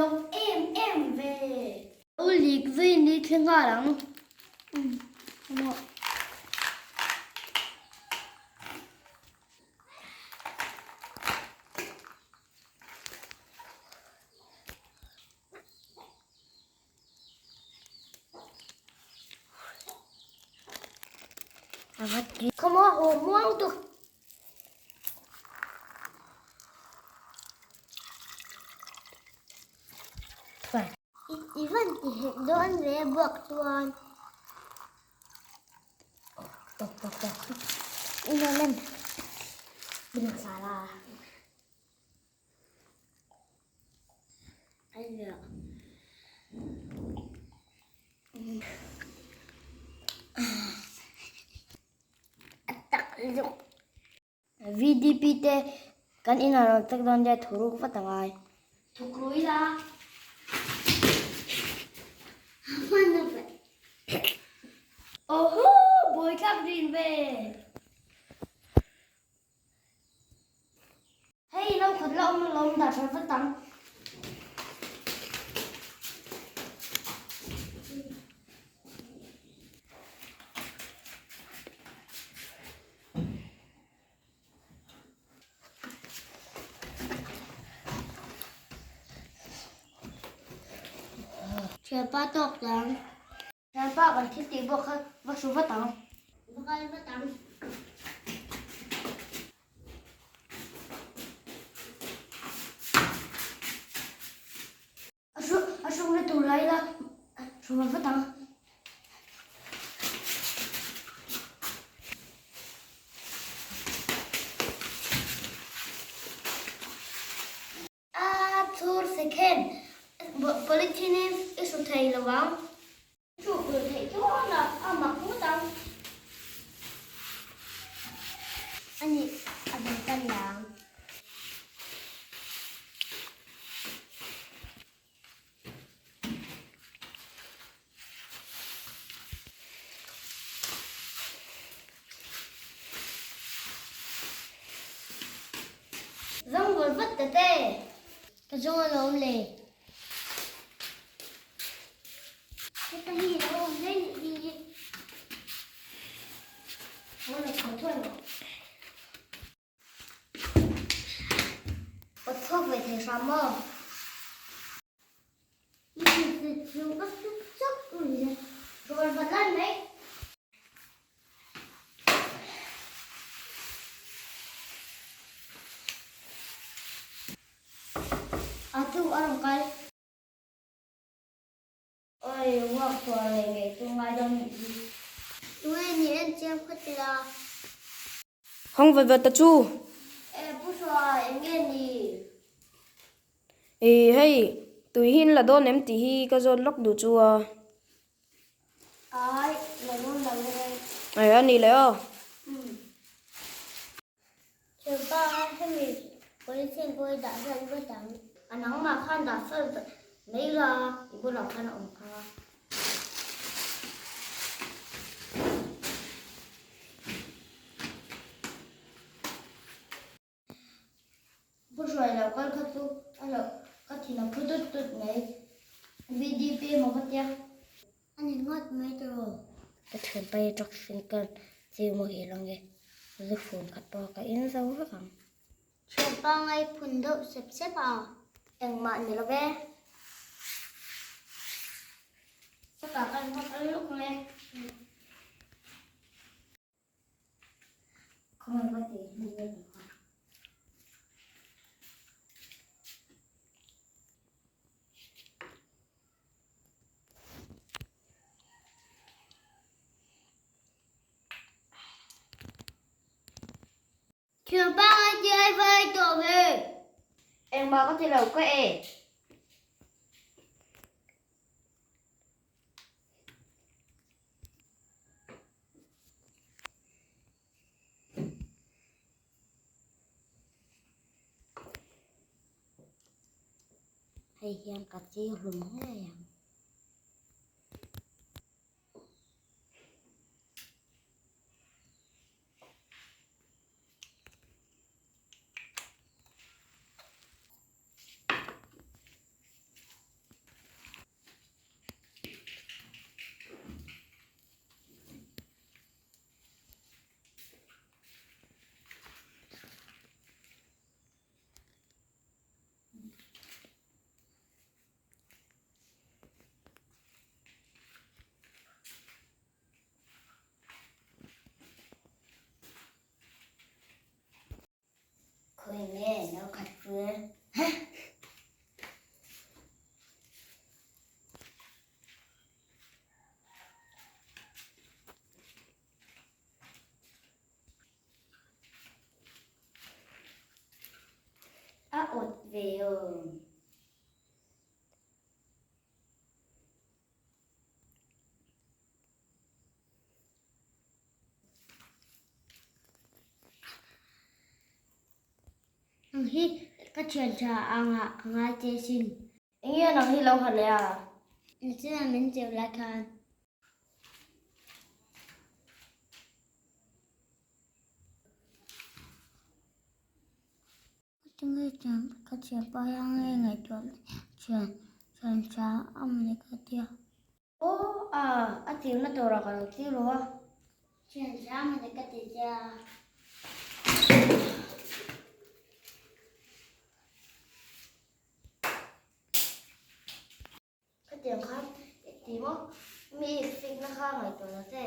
lawk em em ve. U lik zui ni thleng nghal ang. I van ti hek dawn ve buak chuan. Tok tok tok. Ina lem. Binasala. VDP te kan inah rawn chek dawn nia thuruk vat a ngai. Thukru ila. Oho buaithlak rin ve. Hei lo khat la awm alawm dah tha vat ang. Thianpa tawk tang. Thianpa kan thil tih bawk kha va hru vat ang. Va kal vat ang. A hru a hrung na tur lai la hru vat vat ang. A chhur second polythene in i hru thei lo ang. Thu kulh theih chuan a a mak ngawt ang. A nih a bul tan ang. Zawng vawt vawt ta te. Ka zawng alawm le. Heta hi lo awm hle nih hi. Aw la thaw thuai rawh. Aw chhuak ve thei hram maw? A tu a rawn kal. Oi, uak tuar leh ngei chu ngai dawn nih hi. Tunge ni en chiang phawt ila. Hawng vat vat ta chu. E Pu Hruai, eng nge ni? E hei, tui hi in la dawn em tih hi ka zawt lawk duh chu a. Ai, la dawn lo e. E a ni leh aw. Umm. Thianpa hemi polythene pawh hi dah hian vat ang. A nangmah khan dah fel mai la, i bulah khan a awm kha. Pu hruai lo kal kha chu a lo ka thin a phu tut tut mai. VDP emaw ka tia. A ni ngawt mai tawh. Ka thianpa hi drugs in ka chiu muhil ange. Zu fun khat pawh ka in zo vek ang. Thianpa ngai phun deuh sep sep a. Engmah ni lo ve. Chutah kan va kal luk mai. Khawngaih va tih hi nge ni kha. Thianpa ngai ti ai vai tawh ve. Engmah ka ti lo ka e. Hei hian ka chi hlum ngei ang. khat ve. A awt ve aw. Nang hi ka thian tha anga ka ngai che sin. Enge nang hi lo ha leh a? Nichina min cheu lai khan. Tinge chuan ka thianpa hian nge ngaihtuah thian thian tha a mawni ka tia. Aw a, a tirna turah ka lo tir lo a. Thian tha a mawni ka ti tia. Khatiang khan i ti maw? Mi i fikna kha ngaihtuah ta che.